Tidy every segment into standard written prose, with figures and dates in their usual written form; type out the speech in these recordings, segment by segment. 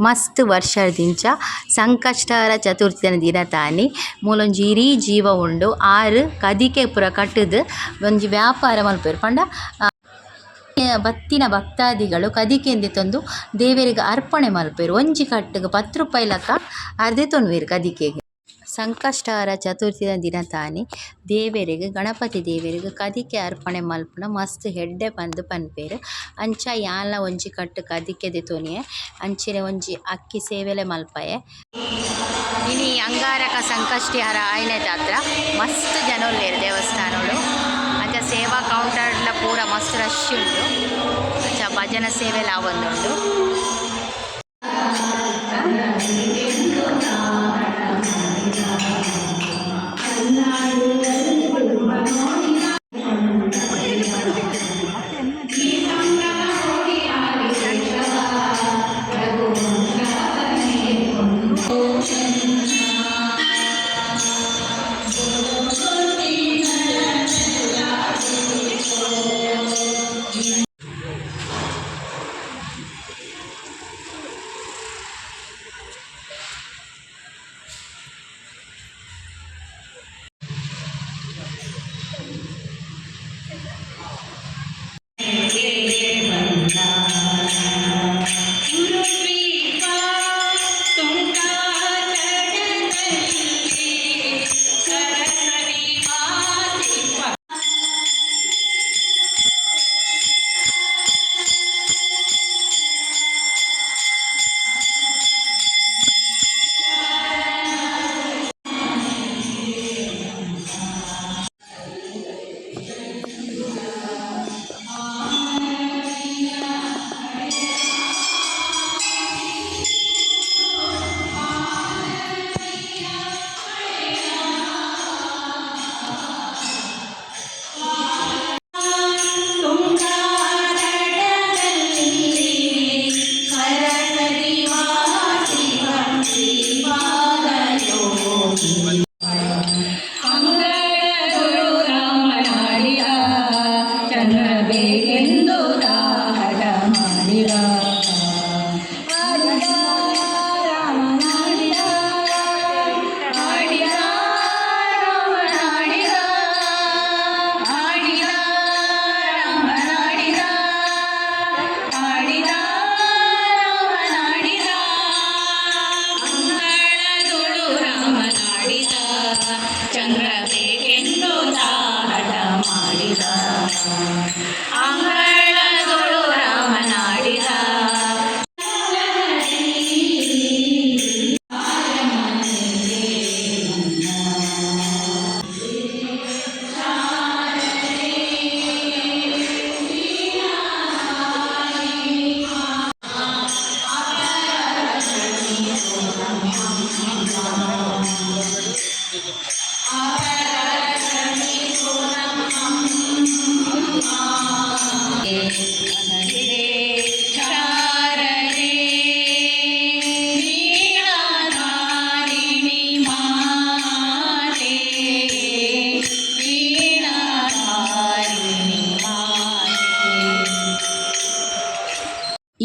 ಮಸ್ತ್ ವರ್ಷದಿಂಚ ಸಂಕಷ್ಟಹರ ಚತುರ್ಥಿದ ದಿನತಾನಿ ಮೂಲೊಂಜಿ ಇಡೀ ಜೀವ ಉಂಡು. ಆರ್ ಕದಿಕೆ ಪೂರ ಕಟ್ಟುದು ಒಂಜಿ ವ್ಯಾಪಾರ ಮನ್ಪುವೆರ್ ಪಂಡ ಬತ್ತಿನ ಭಕ್ತಾದಿಗಳು ಕದಿಕೆನ್ ದೆತೊಂದು ದೇವೆರೆಗ್ ಅರ್ಪಣೆ ಮನ್ಪುವೆರ್ ಒಂಜಿ ಕಟ್ಟುಗು 10 ರೂಪಾಯಿ ಲಕ ಆರ್ ದೆತೊನುವೆರ್ ಕದಿಕೆಗ್. ಸಂಕಷ್ಟಹರ ಚತುರ್ಥಿದ ದಿನತಾನಿ ದೇವೆರೆಗ್ ಗಣಪತಿ ದೇವೆರೆಗ್ ಕದಿಕೆ ಅರ್ಪಣೆ ಮನ್ಪುನ ಮಸ್ತ್ ಎಡ್ಡೆ ಪಂದ್ ಪನ್ಪೆರ್. ಅಂಚ ಯಾನ್ಲ ಒಂಜಿ ಕಟ್ಟ್ ಕದಿಕೆ ದೆತೊನಿಯೆ ಅಂಚನೆ ಒಂಜಿ ಅಕ್ಕಿ ಸೇವೆಲ ಮನ್ಪಯೆ. ಇನಿ ಅಂಗಾರಕ ಸಂಕಷ್ಟಿ ಹರ ಆಯಿನೆದಾತ್ರ ಮಸ್ತ್ ಜನ ಉಲ್ಲೆರ್ ದೇವಸ್ಥಾನಡ್. ಅಂಚ ಸೇವಾ ಕೌಂಟರ್ ಡ್ಲ ಪೂರ ಮಸ್ತ್ ರಶ್ ಉಂಡು. ಅಂಚ ಭಜನೆ ಸೇವೆಲ ಆವೊಂದುಂಡು.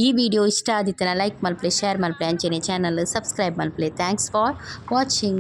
ಈ ವಿಡಿಯೋ ಇಷ್ಟ ಆದಿತ್ತನ ಲೈಕ್ ಮಲ್ಪಲೆ, ಶೇರ್ ಮಲ್ಪಲೆ, ಅಂಚನೆ ಚಾನಲ್ ಸಬ್ಸ್ಕ್ರೈಬ್ ಮಲ್ಪಲೆ. Thanks for watching.